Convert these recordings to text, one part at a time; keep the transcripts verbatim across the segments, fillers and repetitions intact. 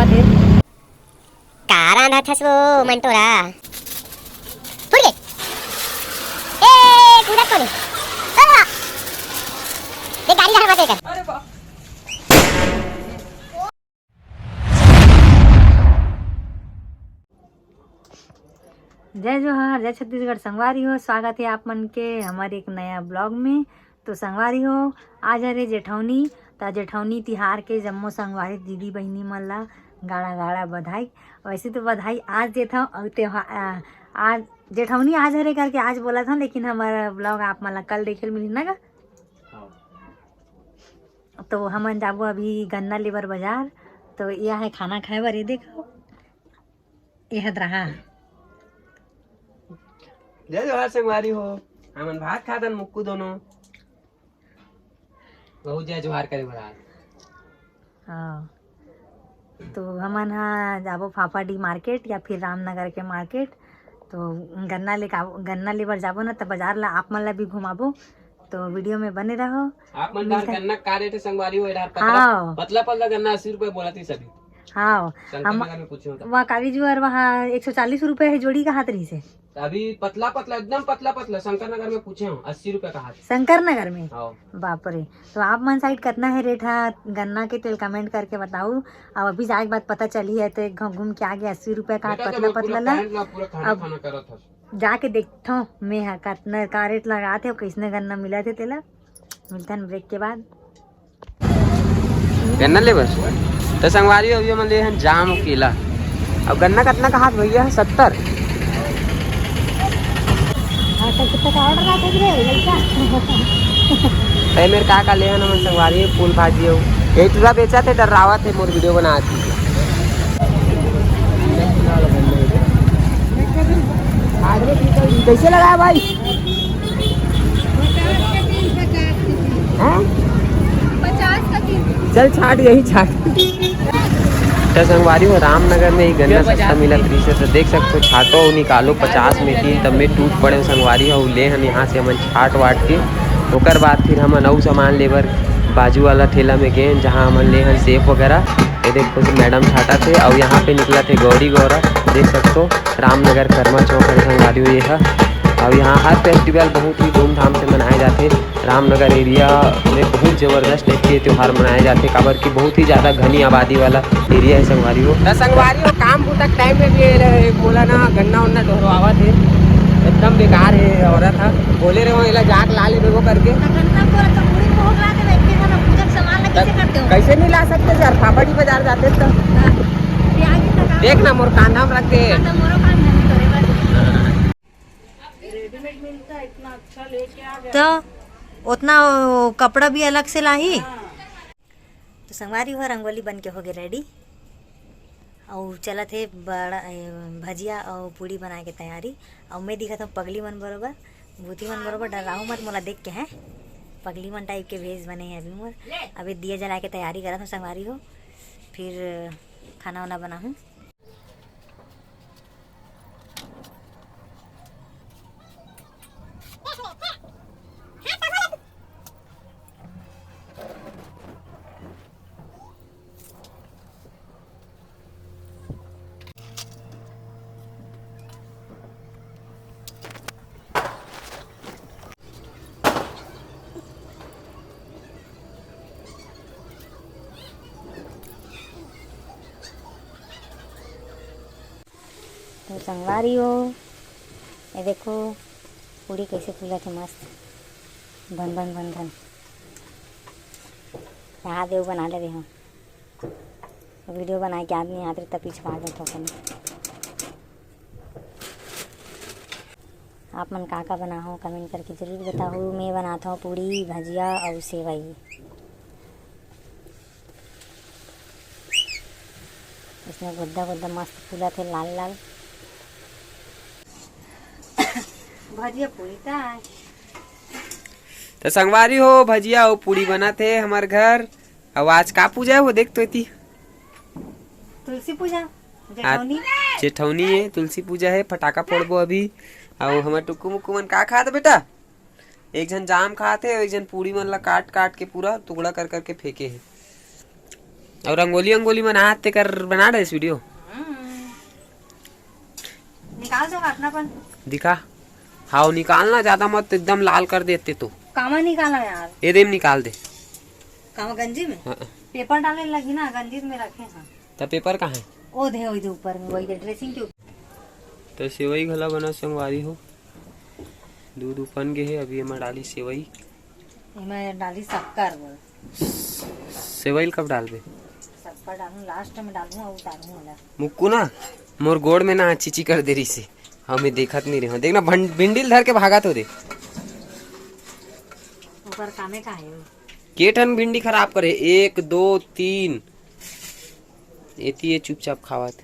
का रांधत हस वो मंटोरा? फूट गे। ए, कूदत कोनी। चल वा। देख, गाड़ी ला हवा देकर। जय जोहार, जय छत्तीसगढ़ संगवारी हो, स्वागत हे आप मन के हमर एक नया vlog में। तो संगवारी हो, आज हरे जेठौनी, त जेठौनी तिहार के जम्मो संगवारी दीदी बहिनी मन ला गाड़ा गाड़ा बधाई। वैसे तो बधाई आज देत हव, अउ त्योहार, आ, आज जेठौनी आज हरे करके आज बोलत हव, लेकिन हमर vlog आप मन ला कल देखे ल मिलही ना गा। हाँ। तो हमन जाबो अभी गन्ना लेबर बाजार। तो यह है खाना खाए बर, ये देखो, ये हद रहा। जय जोहार संगवारी हो, हमन भात खातन मुक्कू दोनों। बहुत जय जोहार करे बड़ा। हाँ, तो हमन हा जाबो फाफाडी मार्केट या फिर रामनगर के मार्केट। तो गन्ना लेके आबो, गन्ना लेबर जाबो ना, तो बाजार ला आप मन ला भी घुमाबो। तो वीडियो में बने रहो। आप मन डार गन्ना का रेट है संगवारी हो, डार पतला, हाँ। पतला पतला गन्ना अस्सी रुपए बोला थी सभी। हाँ, शंकर हम नगर में पूछे हो तो। वहाँ काली जुआर वहाँ एक सौ चालीस रुपए है जोड़ी का हाथ रही से। अभी पतला पतला, एकदम पतला पतला शंकर नगर में पूछे हो, अस्सी रुपए का हाथ। शंकर नगर में? हाँ। बाप रे, तो आप मन साइड कितना है रेट है गन्ना के, तेल कमेंट करके बताओ। अब अभी जाए के बाद पता चली है, तो एक घाव घूम के आगे अस्सी रुपए का हाथ बेटा, जब पतला वो पूरा पतला ला। पैंट ला पूरा खाना अब खाना करत हस। जाके देखथव मैं ह कतना का रेट लगात हे, कइसने गन्ना मिलत हे तेला। मिलथन ब्रेक के बाद। गन्ना ले बस। तो संगवारी अभी हमन ले हन जाम अउ केला। अब गन्ना कतना कहात भैया? सत्तर। हाँ, तो कितना का ऑर्डर आता है रे, लड़का? ए, मेरे का का ले हन हमन संगवारी, फूल भाजी हो। यही टूरा बेचा थे, डर्रावत हे मोर वीडियो बना। कैसे लगा भाई? हैं? पचास का तीन। चल छाट, यही छाट। तो संगवारी हो, रामनगर में ही गन्ना सस्ता मिलत रहिस हे, तो देख सकते हो, छाटो अउ निकालो पचास में तीन, तब में टूट पड़े संगवारी हो, ले हन यहाँ से हमन छाट वाट के, ओकर बाद फिर हमन अउ सामान लेबर बाजू वाला ठेला में गए, जहाँ हमन ले हन सेब वगैरह। ये देखो, तो मैडम छाटा थे अउ यहाँ पे निकला थे गौरी गौरा, देख सकते हो, रामनगर कर्मा चौक हरे संगवारी हो ये ह। अउ यहाँ हर फेस्टिवल बहुत ही धूमधाम से मनाए जाथे। रामनगर एरिया में बहुत जबरदस्त टाइप के त्योहार मनाए जाथे, काबर कि बहुत ही ज्यादा घनी आबादी वाला एरिया है संगवारी हो। त संगवारी हो, काम बूता के टाइम में भी ये ले, बोला ना, गन्ना उन्ना डोहरवावत हे, एकदम बेकार है औरत है। बोले रहे हो, एला जाके ला ले देबो करके। त गन्ना को तो पूरी भोग ला देबे, एक जगह में पूजा के सामान ला कैसे करते हो? कैसे नहीं ला सकते सर, फाफड़ी बाजार जाते तो। हाँ। प्याज ही लगा। देख ना, मोर कांधा में रख दे। हाँ, तो मोरो कांधा में करे बस। तो उतना वो कपड़ा भी अलग से लाही। तो संगवारी हो, रंगोली बन के हो गए रेडी। अउ चलत हे बड़ा, ए, भजिया अउ पूड़ी बनाए के तैयारी। अउ मैं दिखत हूँ पगली मन बरोबर, भूती मन बरोबर, डर्राहू मत मोला देख के, हैं। पगली मन टाइप के भेष बने हे अभी मोर। अभी दिया जलाए के तैयारी करत हूँ संगवारी हो, फिर खाना वाना बनाहूँ। तो संगवारी हो, ये देखो पूड़ी कैसे फूलत हे मस्त, भन भन भन भन। यहाँ देव बना ले रहे हो। वीडियो बनाए के आदमी आत रही, त पिछवा देत हो कनी। आप मन का का बनाहो, कमेंट करके जरूर बताहू। मैं बनात हूँ पूड़ी, भजिया अउ सेवई। इसमें गुद्दा गुद्दा मस्त फूलत हे, लाल लाल। भजिया पूड़ी त आय। त संगवारी हो, भजिया अउ पूड़ी बनत हे हमर घर। अउ आज का पूजा हे वो देख तो एती। तुलसी पूजा, आज जेठौनी। जेठौनी हे, तुलसी पूजा हे, फटाका फोड़बो अभी। अउ हमर टुक्कू मुक्कू मन का खात बेटा? एक झन जाम खात हे, एक झन पूड़ी मन ला काट काट के पूरा टुकड़ा कर कर के फेंके हे। अउ रंगोली अंगोली बनात तेकर बना डरेस वीडियो। हम्म। निकाल दो अपना अपन। दिखा। हाव, निकालना ज्यादा मत, एकदम लाल कर देते तो। कामा निकाला यार? ये दे में निकाल दे। कामा गंजी में? हाँ। पेपर डाले लगी ना, गंजी में रखे हैं। तो पेपर कहाँ है? ओ दे, वही दे ऊपर में, वही दे ड्रेसिंग के ऊपर। तो सेवई घला बना संगवारी हो। दूध उफन गे हे, अभी एमा डाली सेवई। एमा डाली शक्कर बोल। सेवई ल कब डालबे? शक्कर डालूं, लास्ट में डालूं अउ उतारूं ओला। मुक्कू ना, मोर गोड़ में ना चीची कर दे रही से। हाँ, मैं देखत नहीं रहे। देख ना, भं-, भिंडी ल धर के भागत हो दे। ऊपर कामे का है वो? के ठन भिंडी खराब करे? एक, दो, तीन। एती ये चुपचाप खावत।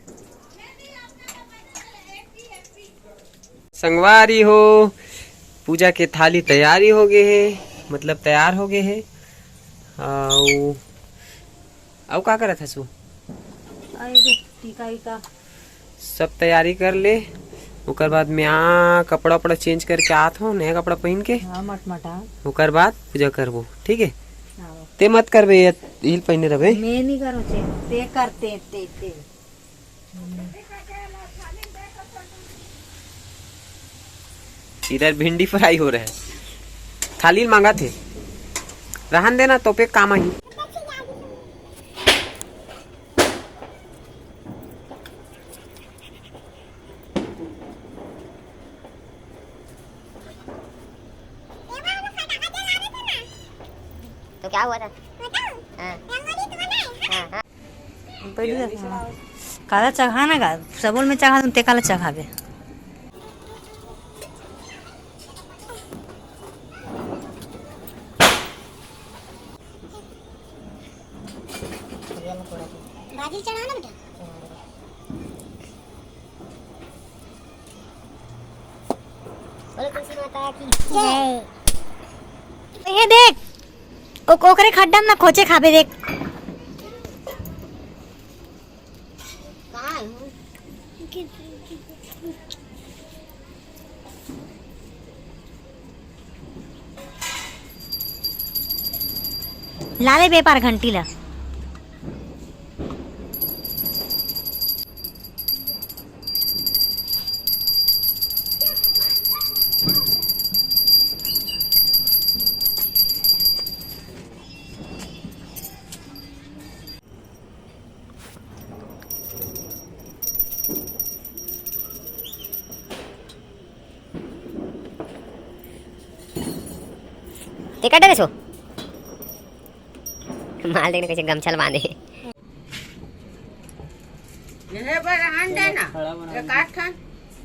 संगवारी हो, पूजा के थाली तैयारी हो गे हे, मतलब तैयार हो गे हे। अउ, अउ का करत हसु? अरे दे, टीका ईका। सब तैयारी कर ले, ओकर बाद में आ कपड़ा उपड़ा चेंज करके आत हो, नया कपड़ा पहन के। हाँ, मटमटा। ओकर बाद पूजा करबो, ठीक है? हाँ। ते मत करबे, ये हील पहने रहबे। मैं नहीं करूँ चेंज, ते कर, ते, ते, ते। इधर भिंडी फ्राई हो रहा है। थाली मांगा थे, रहन देना, तो पे काम आई। तो क्या हुआ था? हाँ। हाँ, हाँ। पहले तो हाँ। काला चघा ना गा, सबोल में चघा दूं, ते काला चघाबे। भाजी चढ़ा ना बेटा। बोलो तुलसी माता की जय। ये देख, ओ-, ओकरे खड्डा में ना खोचे खाबे देख। लाले बेपार घंटी ला। ते का डरे छो? माल देख ना कैसे गमछा ल बांधे हे। ये बर रहन दे ना। खड़ा बना एक आठ ठन।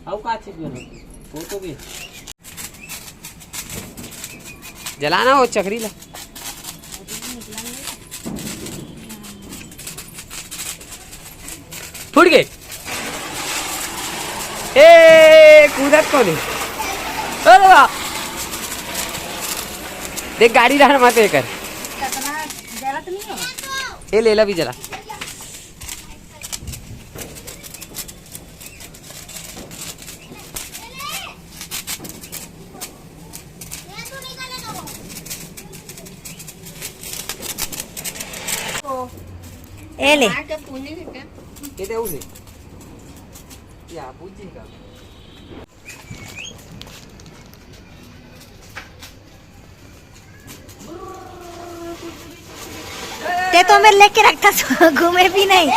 अउ का चीज बना? वो तो भी। जलाना वो चकरी ला। फूट गे। ए, कूदत कोनी। अरे वाह। देख, गाड़ी रहन मत एकर। कितना जलत नहीं हो? ए, लेला भी जला। ए ले। ये दे उसे। या, बुझी का? ते तो मेरे लेके रखता सो, घूमे भी नहीं।